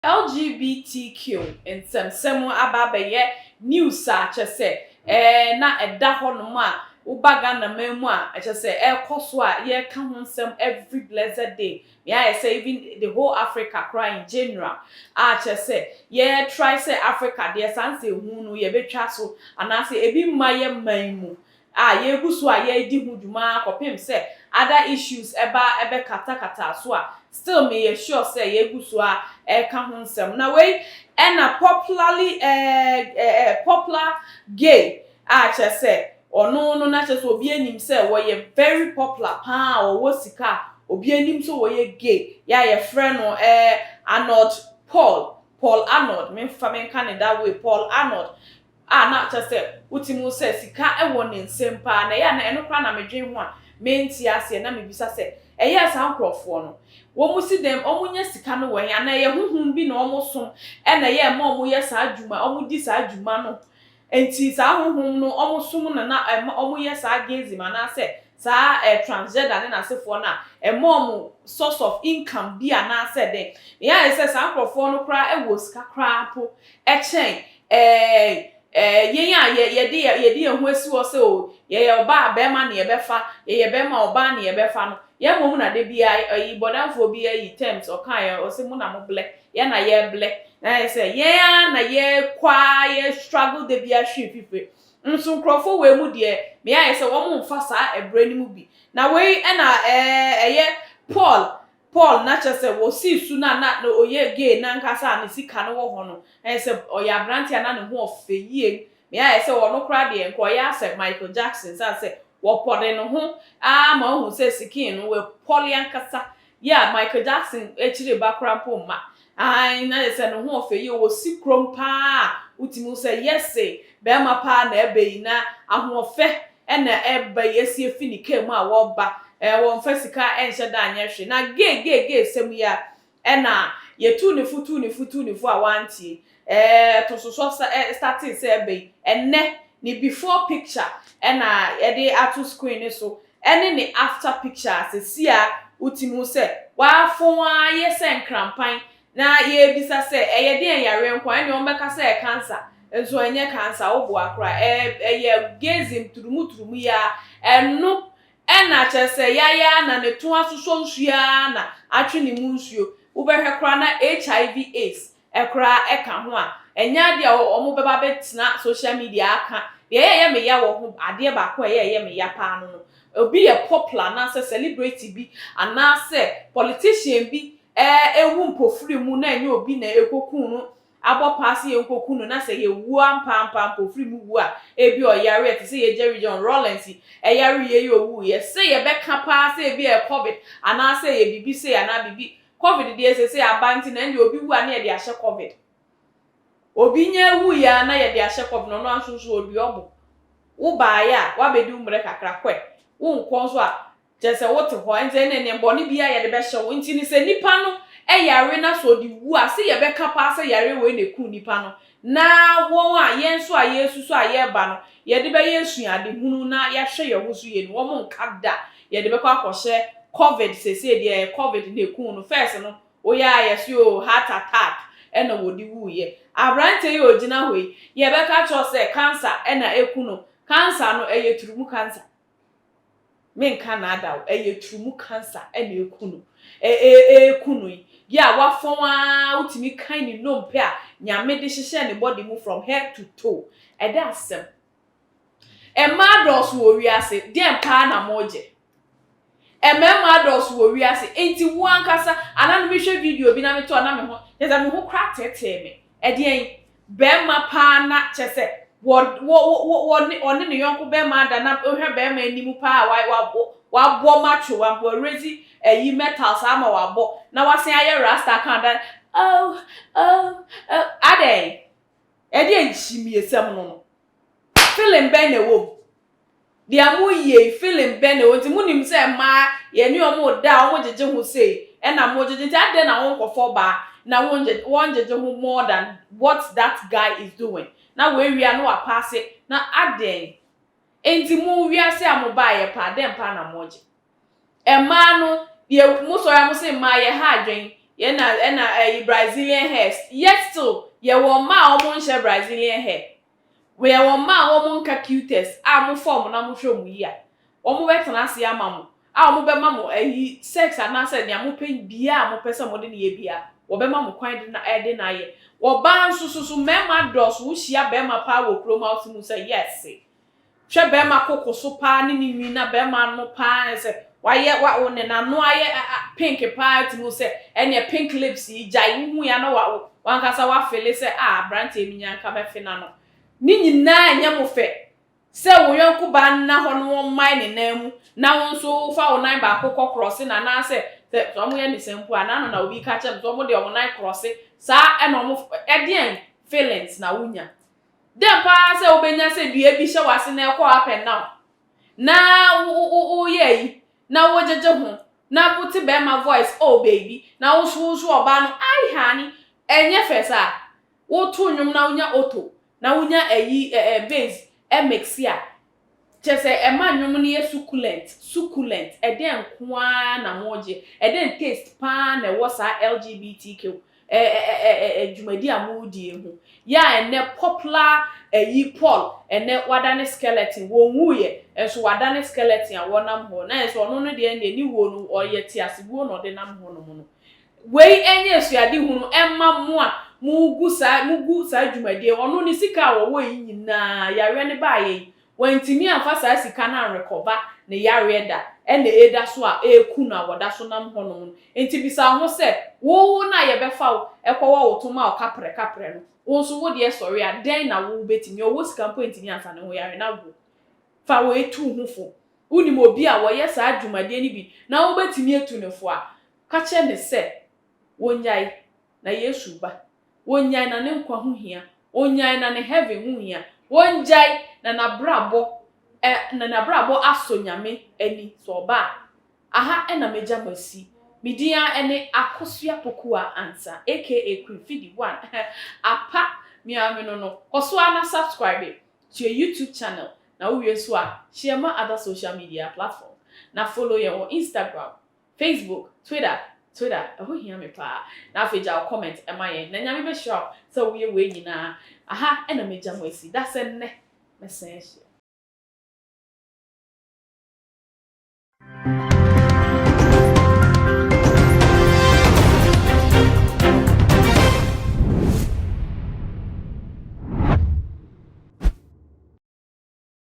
LGBTQ nsɛmsɛm aba abɛyɛ news a kyerɛ sɛ ɛɛ na ɛda hɔnom a woba Ghana man mu a kyerɛ sɛ ɛrekɔ so a yɛreka ho nsɛm every blessed day. Nea ayɛ sɛ even the whole Africa koraa in general a kyerɛ sɛ yɛ try sɛ Africa deɛ saa nsɛnhu no yɛbɛtwa so anaasɛ ebi mma yɛ man mu a yɛgu so a yɛredi ho dwuma ara kɔpem sɛ other issues ɛba ɛbɛkatakata so a, still meyɛ sure sɛ yɛgu so a ɛreka ho nsɛm. Na wei ɛna popularly ɛɛ ɛɛ popular gay a kyerɛ sɛ ɔno no na kyerɛ sɛ obi anim sɛ wɔyɛ very popular paa a ɔwɔ sika a obi anim sɛ wɔyɛ gay yɛ a yɛfrɛ no ɛɛ Arnold Paul, Paul Arnold, memfa menka ne that way, Paul Arnold a na kyerɛ sɛ wotumi hu sɛ sika wɔ ne nsam paa, na ɛyɛ a na ɛno koraa na medwen ho a mente aseɛ, na mebisa sɛ, ɛyɛ a saa nkorɔfoɔ no wɔn si dɛn wɔn nya sika no wɔ he, anaa ɛyɛ honhom bi na wɔn som ɛna ɛyɛ ɛma wɔn yɛ saa dwuma, wɔn di saa dwuma no, nti saa honhom no wɔn som no na ɛma wɔn yɛ saa gayism anaasɛ saa eh, transgender ne n'asefoɔ no a ɛma wɔn source of income bi anaasɛ dɛn. Nea ayɛ sɛ saa nkorɔfoɔ no koraa wɔ sika koraa mpo kyɛn Ɛɛ, ɛɛ, yɛn a yɛ, yɛde yɛ, yɛde yɛn ho asi hɔ sɛ o, yɛyɛ ɔbaa a, barima na yɛbɛfa, yɛyɛ barima a, ɔbaa na yɛbɛfa no, yɛn mmom na da biara, ayi, bɔdamfoɔ bi ayi terms, ɔkaeɛ, ɔse mo na moblɛ, yɛn na yɛreblɛ, na ayɛ sɛ yɛn ara na yɛrekɔ ara, yɛ struggle da biara hwe mfifire. Nso nkorɔfoɔ wei mu deɛ, me ayɛ sɛ wɔn mfa saa ɛberɛ no mu bi. Na wei na ɛɛ, ɛyɛ Paul Paul na kyerɛ sɛ wɔsii su no a na ɔyɛ gay no ankasa a ne sika no wɔ hɔ no, ɛyɛ sɛ ɔyɛ aberanteɛ a na ne ho ɔfɛ yie. Nea ayɛ sɛ ɔno koraa deɛ nka ɔyɛ asɛ Michael Jackson sane sɛ wɔpɔre ne ho ara ma wohu sɛ sikin no wɔpɔre ankasa. Yeah, Michael Jackson akyiri ba koraa mpo mma. Ae, na kyerɛ sɛ ne ho ɔfɛ yie, ɔsi kurom paa a wotumi hu sɛ yɛse barima paa na ɛba yi na ahoɔfɛ na ɛba yi asi afi ne kaa mu a wɔba ɛɛ wɔnfa sika nhyɛ da nyɛ hwee na gay gay gay sɛm yi a ɛna yɛtuu ne fo tuu ne fo tuu ne fo a wantie ɛɛ tososɔ sa ɛ startee sɛ ɛba yi ɛnɛ ne before picture ɛna yɛde ato screen ne so ɛne ne after picture a sɛsi a wotumi hu sɛ wafon ara yɛ sɛ nkrampan Na yɛrebisa sɛ, ɛyɛ deɛn yareɛ nko a? Ɛnneɛ wɔbɛka sɛ ɛyɛ cancer. Nso ɛnyɛ cancer, woboa koraa. Ɛ, ɛyɛ gayism turumuturumu yi ara. Ɛno na kyerɛ sɛ yaya ara na ne to asosɔ nsuo ara na atwe ne mu nsuo. Wobɛhwɛ koraa na HIV AIDS koraa ka ho a, ɛnyɛ adeɛ a wɔbɛba abɛtena social media aka. Deɛ ɛyɛ ɛyɛ me ya wɔ ho, adeɛ baako a ɛyɛ ɛyɛ me ya paa no no, obi yɛ popular anaasɛ celebrity bi anaasɛ politician bi Ɛɛ, ewu mpofiri mu na ɛnyɛ obi na ekoku no abɔ paa sɛ yɛnkoku no na sɛ yɛwu ampaampa mpofiri mu wu a, ebia ɔyare a ɛte sɛ yɛn Jerry John Rawlings yi ɛyareɛ yi owuiɛ. Sɛ yɛbɛka paa sɛ ebia ɛyɛ covid anaasɛ ɛyɛ biribi sei anaa biribi, covid deɛ seesei aba nti na ɛndeɛ obi wu a na yɛde ahyɛ covid. Obi nya wuiɛ ara na yɛde ahyɛ covid na ɔno ara nso nso ɔdua ɔbo. Wobaeɛ a woabɛdi wo mmerɛ kakra kɔɛ, wonkɔ nso a Kyerɛ sɛ wote hɔ, ɛnti ɛnneɛ neɛ bɔne biara yɛde bɛhyɛ wo. Nti no sɛ nipa no yare na sɛ ɔde wu a, se yɛbɛka paa sɛ yareɛ wei na ɛkuu nipa no, na wɔn a yɛn nso a yɛresusu a yɛreba no, yɛde bɛyɛ asuadehunu na yɛahwɛ yɛn ho so yie no, wɔn nka da. Yɛde bɛkɔ akɔhyɛ covid, seesei deɛ ɛyɛ covid na ɛkuu no, first no woyɛ a yɛse oo heart attack ɛna wɔde wuiɛ. Aberanteɛ yi a ɔgyina hɔ yi, yɛbɛka akyerɛ wo sɛ cancer ɛna ɛku no, cancer no ɛyɛ turumu cancer. Menka nnaada wo, ɛyɛ turumu cancer na ɛku no, ɛreku no yi. Yɛ a wafɔn ara wotumi kan ne nnompe a Nyame de hyehyɛɛ ne body mu from head to toe. Ɛdɛ asɛm. Mmaa dɔɔso wɔ wiase, deɛn paa na mogye? Mmarima dɔɔso wɔ wiase, nti wo ankasa, anaa no mehwɛ video bi na metɔɔ na me ho, kyerɛ sɛ me ho koraa teetee me. Ɛdeɛn? Barima paa na kyerɛ sɛ wɔ wɔ wɔ wɔ ne ɔne ne yɔnko barima ada na wohwɛ barima anim paa a wa wa wabɔ macho wa warezi ayi metal saa ma wabɔ na wasen ayɛ rasta aka da oh oh oh adɛn? Ɛdeɛn nkyimiesɛm no no? Feeling bɛn na ɛwɔ mu? Deɛ mo yie yi feeling bɛn na ɛwɔ nti mo nim sɛ mmaa Yɛne wɔn da a, wɔgyegye ho sei, ɛna mogyegye. Nti adɛn na wonkɔfa ɔbaa na wɔngyegye ho more than what that guy is doing? Na woawia na wapaase na adɛn? Enti mo wiase a mobaeɛ paa, dɛn paa na mogye? Mmaa no, deɛ mosɔre a mo se mmaa yɛ ha adwen, yɛna ɛna ɛyi Brazilian hairs. Yet still, yɛwɔ mmaa a wɔn nhyɛ Brazilian hair. Yɛwɔ mmaa a wɔn nka cutex a mofa wɔn na mohwɛ wɔn yie a, wɔn bɛtena ase ama mo, a wɔn bɛma mo ɛyi sex anaasɛ nea mopɛ biara a mopɛ sɛ mode ne yɛ biara, wɔbɛma mo kwan de na ɛde na ayɛ. Ɔbaa nso so so mmarima dɔɔso. Wohyia bɛrima paa wɔ kurom a, wote mu sɛ yes. Hwɛ bɛrima koko so paa ne ne nwi na bɛrima no paa sɛ wayɛ wa ne n'ano ayɛ pink paa, ti mu sɛ ɛnea pink lips yi gyae wohu ya na wa wankasa wafele sɛ a aberanteɛ mi nyanka bɛfe n'ano. Ne nyinaa nyɛ mo fɛ sɛ wo yɔnko baa nna hɔ no, wɔn mman ne nan mu na wo nso wofa wo nan baako kɔ cross na anaasɛ sɛ wɔn yɛ ne sɛmpo a n'ano na obi ka kyerɛ mo sɛ wɔn de wɔn nan cross saa, ɛna wɔn ɛdeɛn feelings na wonya dɛm paa sɛ wobɛnya sɛ dua bi hyɛ w'ase na ɛkɔ up and down na wo wo woyɛ yi na wogyegye ho na wote bɛrima voice, "Oh baby," na wo so wo so ɔbaa no, "Ai honey," ɛnyɛ fɛ saa. Woto nnwom na wonya auto na wonya ɛyi bass ɛmix a, kyerɛ sɛ ɛma nnwom no yɛ succulent succulent. Ɛdɛn nko ara na mogye? Ɛdɛn taste paa na ɛwɔ saa LGBTQ ɛ ɛ ɛ ɛ dwumadi a modie ho yɛ a ɛnɛ popular ɛyi Paul ɛnɛ wadane skeleton? Wɔn wuyɛ nso wadane skeleton a wɔnam hɔ na yɛ sɛ ɔno no deɛ ne wuo no ɔyɛ te ase wuo na ɔde nam hɔ nom no. Wei ɛnyɛ asuade hunu ɛma mo a mugu saa mugu saa dwumadie? Ɔno ne sika a wɔwɔ yi nyinaa, yareɛ ne baayɛ yi, wɔntumi amfa saa sika no anrekɔba ne yareɛ da, ɛna ɛda so a ɛreku no a wɔda so nam hɔnom no. Nti bisa ho sɛ wo na yɛbɛfa wo ɛkɔwɔ wo tom a ɔkaprɛ kaprɛ no, wo nso wo deɛ sɔre a, dɛn na wo bɛtumi ɔwɔ sika mpo ntumi ansa ne ho yare na wo fa wo etu ho fo? Wonim obi a wɔyɛ saa dwumadie no bi na wobɛtumi atu ne fo a, ka kyerɛ ne sɛ wonyae na Yesu ba. Wonyae na ne nkwa ho hia. Wonyae na ne heaven ho hia. Wongyae na n'abrabɔ ɛ na n'abrabɔ asɔ Nyame ani sɛ ɔba a. Aha ɛna megya mo asi. Me din a ɛne Akosua Pokua Ansa, aka Queen Fidi One apa miame no. Kɔ so a na subscribe to your YouTube channel, na wowie nso a, share ma other social media platform na follow yɛn wɔ Instagram, Facebook, Twitter. Twitter ɛho hia me paa. Na afei gya wo comment ɛma yɛn na Nyame bɛhyira wo sɛ woyɛ wei nyinaa. Aha ɛna megya mo asi da sɛ nnɛ mɛsan ahyia.